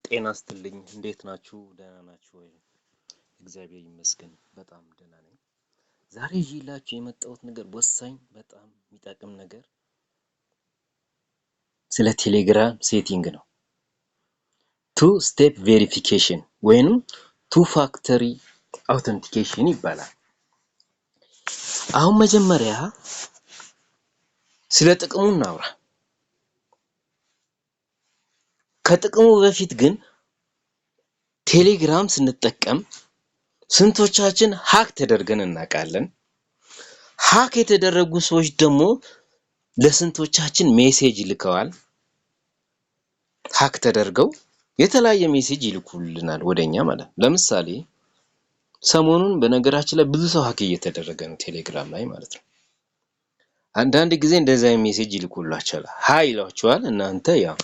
ጤና ይስጥልኝ፣ እንዴት ናችሁ? ደህና ናችሁ ወይ? እግዚአብሔር ይመስገን በጣም ደህና ነኝ። ዛሬ ይዤላችሁ የመጣሁት ነገር ወሳኝ፣ በጣም የሚጠቅም ነገር ስለ ቴሌግራም setting ነው። Two step verification ወይንም two factor authentication ይባላል። አሁን መጀመሪያ ስለ ጥቅሙ እናውራ። ከጥቅሙ በፊት ግን ቴሌግራም ስንጠቀም ስንቶቻችን hack ተደርገን እናውቃለን? Hack የተደረጉ ሰዎች ደግሞ ለስንቶቻችን message ልከዋል? Hack ተደርገው የተለያየ message ይልኩልናል ወደኛ ማለት ነው። ለምሳሌ ሰሞኑን በነገራችን ላይ ብዙ ሰው hack እየተደረገ ነው ቴሌግራም ላይ ማለት ነው። አንዳንድ ጊዜ እንደዚህ አይነት message ይልኩላችኋል። Hi ይሏችኋል። እናንተ ያው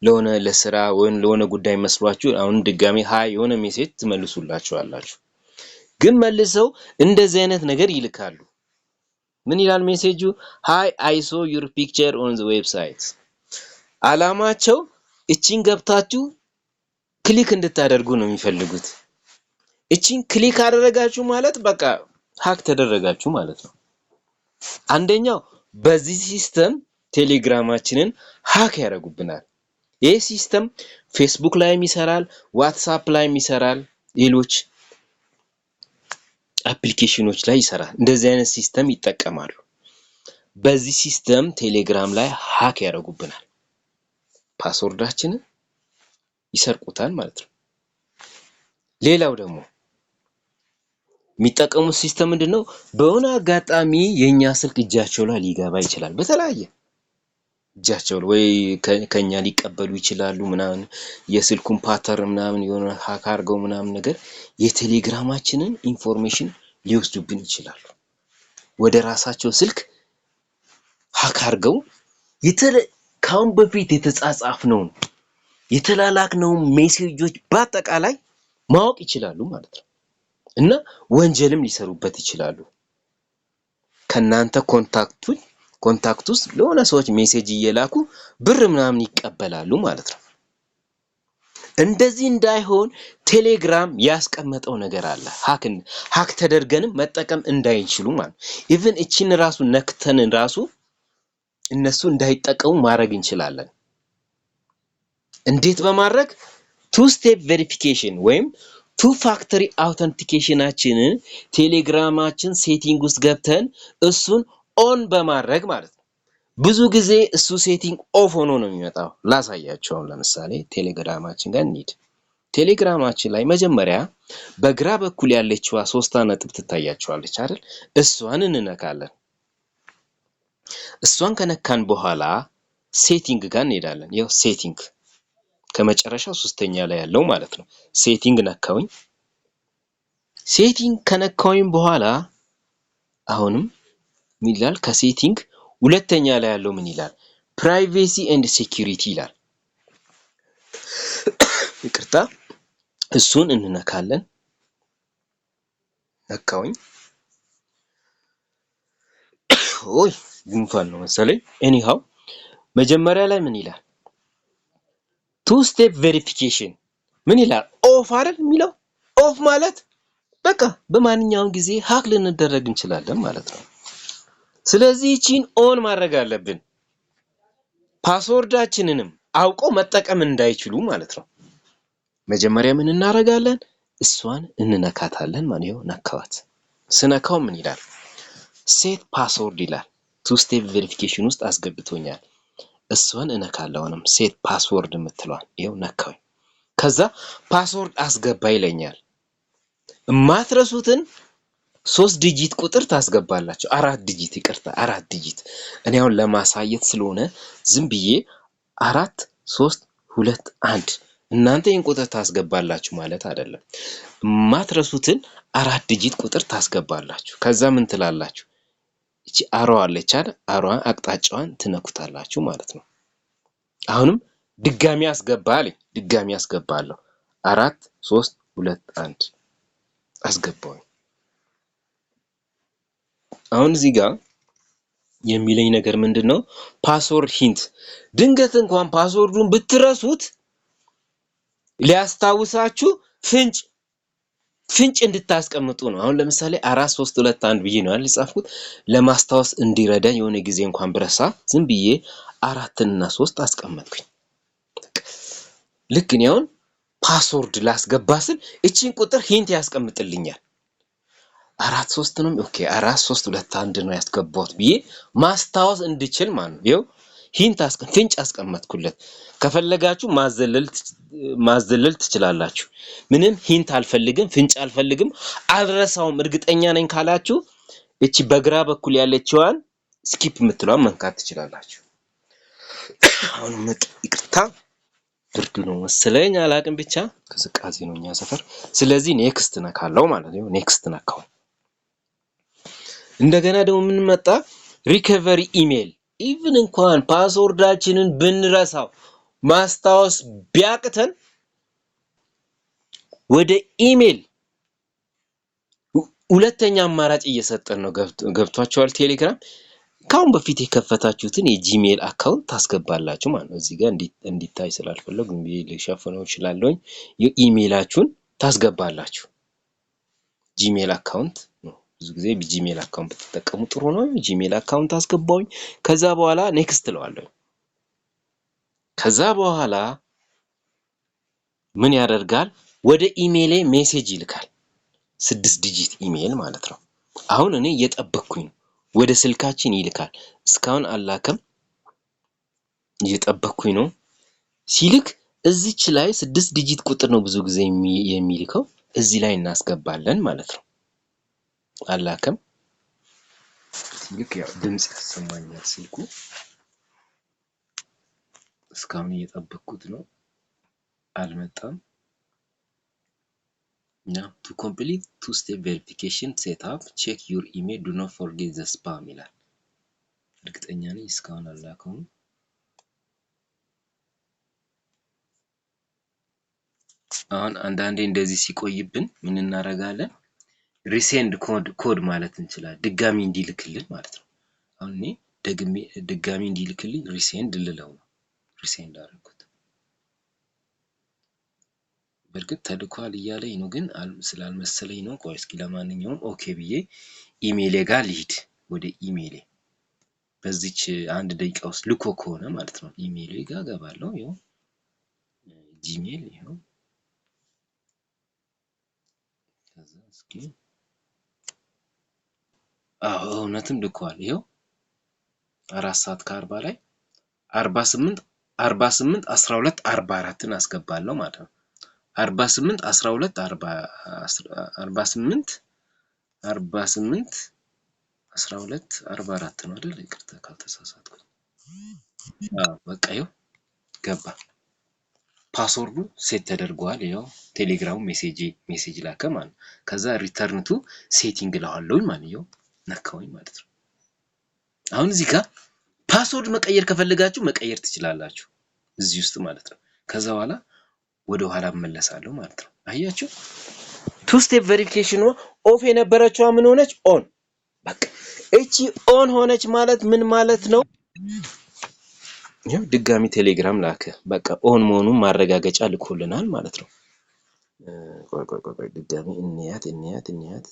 ለሆነ ለስራ ወይም ለሆነ ጉዳይ መስሏችሁ አሁን ድጋሚ hi የሆነ message ትመልሱላችኋላችሁ። ግን መልሰው እንደዚህ አይነት ነገር ይልካሉ። ምን ይላል message ኡ? "Hi, I saw your picture on the website።" አላማቸው እቺን ገብታችሁ click እንድታደርጉ ነው የሚፈልጉት። እቺን click አደረጋችሁ ማለት በቃ hack ተደረጋችሁ ማለት ነው። አንደኛው በዚህ system ቴሌግራማችንን hack ያደርጉብናል። ይህ system ፌስቡክ ላይም ይሰራል፣ ዋትሳፕ ላይም ይሰራል፣ ሌሎች application ኖች ላይ ይሰራል። እንደዚህ አይነት system ይጠቀማሉ። በዚህ system ቴሌግራም ላይ hack ያደርጉብናል። Password ኣችንን ይሰርቁታል ማለት ነው። ሌላው ደግሞ የሚጠቀሙት system ምንድን ነው? በሆነ አጋጣሚ የእኛ ስልክ እጃቸው ላይ ሊገባ ይችላል። በተለያየ እጃቸው ወይ ከኛ ሊቀበሉ ይችላሉ ምናምን፣ የስልኩን pattern ምናምን የሆነ hack አድርገው ምናምን ነገር የቴሌግራማችንን information ሊወስዱብን ይችላሉ። ወደ ራሳቸው ስልክ hack አድርገው ከአሁን በፊት የተጻጻፍነውን፣ የተላላክነውን ሜሴጆች በአጠቃላይ ማወቅ ይችላሉ ማለት ነው። እና ወንጀልም ሊሰሩበት ይችላሉ። ከእናንተ contact ውስጥ ለሆነ ሰዎች message እየላኩ ብር ምናምን ይቀበላሉ ማለት ነው። እንደዚህ እንዳይሆን ቴሌግራም ያስቀመጠው ነገር አለ። Hack ተደርገንም መጠቀም እንዳይችሉ ማለት ነው። Even እቺን ራሱ ነክተን ራሱ እነሱ እንዳይጠቀሙ ማድረግ እንችላለን። እንዴት በማድረግ? Two step verification ወይም two factor authentication ኣችንን ቴሌግራማችን setting ውስጥ ገብተን እሱን on በማድረግ ማለት ነው። ብዙ ጊዜ እሱ setting off ሆኖ ነው የሚመጣው። ላሳያችሁ። አሁን ለምሳሌ ቴሌግራማችን ጋር እንሂድ። ቴሌግራማችን ላይ መጀመሪያ በግራ በኩል ያለችዋ ሶስት ነጥብ ትታያችኋለች አይደል? እሷን እንነካለን። እሷን ከነካን በኋላ setting ጋር እንሄዳለን። ይኸው setting ከመጨረሻው ሶስተኛ ላይ ያለው ማለት ነው። Setting ነካውኝ። Setting ከነካውኝ በኋላ አሁንም ምን ይላል? ከ setting ሁለተኛ ላይ ያለው ምን ይላል? Privacy and security ይላል። ይቅርታ፣ እሱን እንነካለን። ነካውኝ። ኦይ፣ ጉንፋን ነው መሰለኝ። Anyhow መጀመሪያ ላይ ምን ይላል? Two step verification ምን ይላል? Off አይደል የሚለው? Off ማለት በቃ በማንኛውም ጊዜ hack ልንደረግ እንችላለን ማለት ነው። ስለዚህ ይቺን on ማድረግ አለብን። Password ኣችንንም አውቀው መጠቀም እንዳይችሉ ማለት ነው። መጀመሪያ ምን እናደርጋለን? እሷን እንነካታለን ማለት ነው። ነካዋት። ስነካው ምን ይላል? Set password ይላል። Two step verification ውስጥ አስገብቶኛል። እሷን እነካለሁ። አሁንም set password የምትለዋን ይኸው ነካሁኝ። ከዛ password አስገባ ይለኛል። የማትረሱትን ሶስት digit ቁጥር ታስገባላችሁ። አራት digit፣ ይቅርታ፣ አራት digit። እኔ አሁን ለማሳየት ስለሆነ ዝም ብዬ 4 3 2 1፣ እናንተ ይህን ቁጥር ታስገባላችሁ ማለት አይደለም። የማትረሱትን አራት digit ቁጥር ታስገባላችሁ። ከዛ ምን ትላላችሁ? እቺ arrow አለች አይደል? Arrow ዋን አቅጣጫዋን ትነኩታላችሁ ማለት ነው። አሁንም ድጋሚ አስገባ አለኝ። ድጋሚ አስገባለሁ። 4 3 2 1 አስገባውኝ። አሁን እዚህ ጋር የሚለኝ ነገር ምንድን ነው? Password hint። ድንገት እንኳን password ኡን ብትረሱት ሊያስታውሳችሁ ፍንጭ ፍንጭ እንድታስቀምጡ ነው። አሁን ለምሳሌ 4 3 2 1 ብዬ ነው አይደል የጻፍኩት። ለማስታወስ እንዲረዳኝ የሆነ ጊዜ እንኳን ብረሳ ዝም ብዬ አራትና ሶስት አስቀመጥኩኝ። ልክ እኔ አሁን password ላስገባ ስል እቺን ቁጥር hint ያስቀምጥልኛል። 4 3 ነው፣ okay፣ 4 3 2 1 ነው ያስገባሁት ብዬ ማስታወስ እንድችል ማለት ነው። ይኸው hint ፍንጭ አስቀመጥኩለት። ከፈለጋችሁ ማዘለል ትችላላችሁ። ምንም hint አልፈልግም፣ ፍንጭ አልፈልግም፣ አልረሳውም፣ እርግጠኛ ነኝ ካላችሁ እቺ በግራ በኩል ያለችዋን skip የምትለዋን መንካት ትችላላችሁ። አሁን ይቅርታ፣ ብርዱ ነው መሰለኝ አላቅም፣ ብቻ ቅዝቃዜ ነው እኛ ሰፈር። ስለዚህ next ነካለው ማለት ነው። Next ነካው። እንደገና ደግሞ ምን መጣ? Recovery email። Even እንኳን password ኣችንን ብንረሳው፣ ማስታወስ ቢያቅተን ወደ ኢሜል ሁለተኛ አማራጭ እየሰጠን ነው። ገብቷችኋል? ቴሌግራም ከአሁን በፊት የከፈታችሁትን የ Gmail account ታስገባላችሁ ማለት ነው። እዚህ ጋር እንዲታይ ስላልፈለጉ ልሸፍነው እችላለሁኝ። የኢሜይላችሁን ታስገባላችሁ። Gmail account ነው። ብዙ ጊዜ Gmail account ብትጠቀሙ ጥሩ ነው። Gmail account አስገባውኝ። ከዛ በኋላ next እለዋለሁ። ከዛ በኋላ ምን ያደርጋል? ወደ ኢሜይሌ message ይልካል። 6 digit email ማለት ነው። አሁን እኔ እየጠበቅኩኝ ነው። ወደ ስልካችን ይልካል። እስካሁን አላከም። እየጠበቅኩኝ ነው። ሲልክ እዚች ላይ 6 digit ቁጥር ነው ብዙ ጊዜ የሚልከው። እዚህ ላይ እናስገባለን ማለት ነው። አላከም። ሲልክ ያው ድምጽ ያሰማኛል ስልኩ። እስካሁን እየጠበቅኩት ነው። አልመጣም። Now to complete two step verification setup, check your email, do not forget the spam ይላል። እርግጠኛ ነኝ እስካሁን አላከውም። አሁን አንዳንዴ እንደዚህ ሲቆይብን ምን እናደርጋለን? Resend code ማለት እንችላለን። ድጋሚ እንዲልክልን ማለት ነው። አሁን እኔ ደግሜ ድጋሚ እንዲልክልኝ resend ልለው ነው። Resend አደረኩት። በእርግጥ ተልኳል እያለኝ ነው፣ ግን ስላልመሰለኝ ነው። ቆይ እስኪ ለማንኛውም okay ብዬ ኢሜይሌ ጋር ልሂድ። ወደ ኢሜይሌ በዚች አንድ ደቂቃ ውስጥ ልኮ ከሆነ ማለት ነው። ኢሜይሌ ጋር ገባለሁ። ይኸው Gmail ይኸው። ከዛ እስኪ አዎ እውነትም ልኳል። ይኸው 4 ሰዓት ከ40 ላይ 48 48 12 44ን አስገባለሁ ማለት ነው። 48 12 48 48 12 44 ነው አይደል? ይቅርታ ካልተሳሳትኩኝ። አዎ በቃ ይኸው ገባ። Password ኡ set ተደርጓል። ይኸው ቴሌግራሙ message ላከ ማለት ነው። ከዛ return to setting እለዋለሁኝ ማለት ነው። ነካውኝ ማለት ነው። አሁን እዚህ ጋር password መቀየር ከፈለጋችሁ መቀየር ትችላላችሁ እዚህ ውስጥ ማለት ነው። ከዛ በኋላ ወደ ኋላ እመለሳለሁ ማለት ነው። አያችሁ፣ two step verification off የነበረችዋ ምን ሆነች? On። በቃ እቺ on ሆነች ማለት ምን ማለት ነው? ይኸው ድጋሚ ቴሌግራም ላከ። በቃ on መሆኑን ማረጋገጫ ልኮልናል ማለት ነው። ቆይ ቆይ ቆይ፣ ድጋሚ እንያት እንያት እንያት።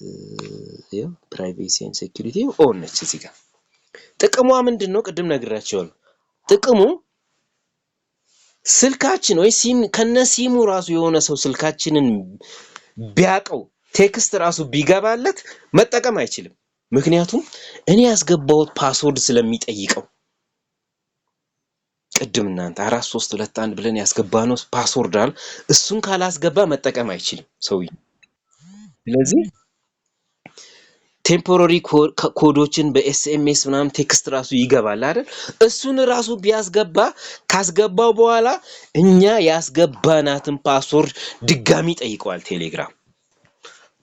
ይኸው privacy and security on ነች እዚህ ጋር። ጥቅሟ ምንድን ነው? ቅድም ነግራቸዋለሁ። ጥቅሙ ስልካችን ወይ ሲም ከነ ሲሙ ራሱ የሆነ ሰው ስልካችንን ቢያቀው፣ text ራሱ ቢገባለት መጠቀም አይችልም። ምክንያቱም እኔ ያስገባሁት password ስለሚጠይቀው። ቅድም እናንተ 4 3 2 1 ብለን ያስገባነው password አለ። እሱን ካላስገባ መጠቀም አይችልም ሰውዬው። ስለዚህ temporary code ኦችን በ SMS ምናምን text ራሱ ይገባል አይደል? እሱን ራሱ ቢያስገባ ካስገባው በኋላ እኛ ያስገባናትን password ድጋሚ ይጠይቀዋል ቴሌግራም።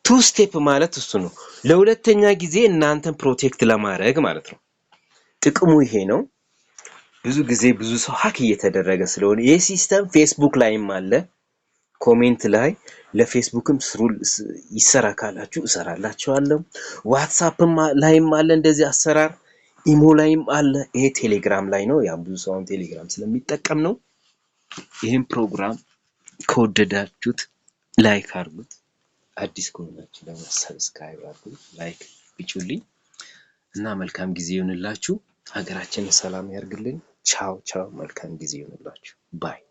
Two step ማለት እሱ ነው። ለሁለተኛ ጊዜ እናንተን protect ለማድረግ ማለት ነው። ጥቅሙ ይሄ ነው። ብዙ ጊዜ ብዙ ሰው hack እየተደረገ ስለሆነ ይህ system ፌስቡክ ላይም አለ። Comment ላይ ለፌስቡክም ስሩ ይሰራ ካላችሁ እሰራላችኋለሁ። ዋትሳፕም ላይም አለ እንደዚህ አሰራር፣ ኢሞ ላይም አለ። ይሄ ቴሌግራም ላይ ነው። ያ ብዙ ሰው አሁን ቴሌግራም ስለሚጠቀም ነው። ይህን ፕሮግራም ከወደዳችሁት like አድርጉት። አዲስ ከሆናችሁ ደግሞ subscribe አድርጉ፣ like ግጩልኝ እና መልካም ጊዜ ይሁንላችሁ። ሀገራችንን ሰላም ያርግልን። ቻው ቻው። መልካም ጊዜ ይሁንላችሁ። Bye.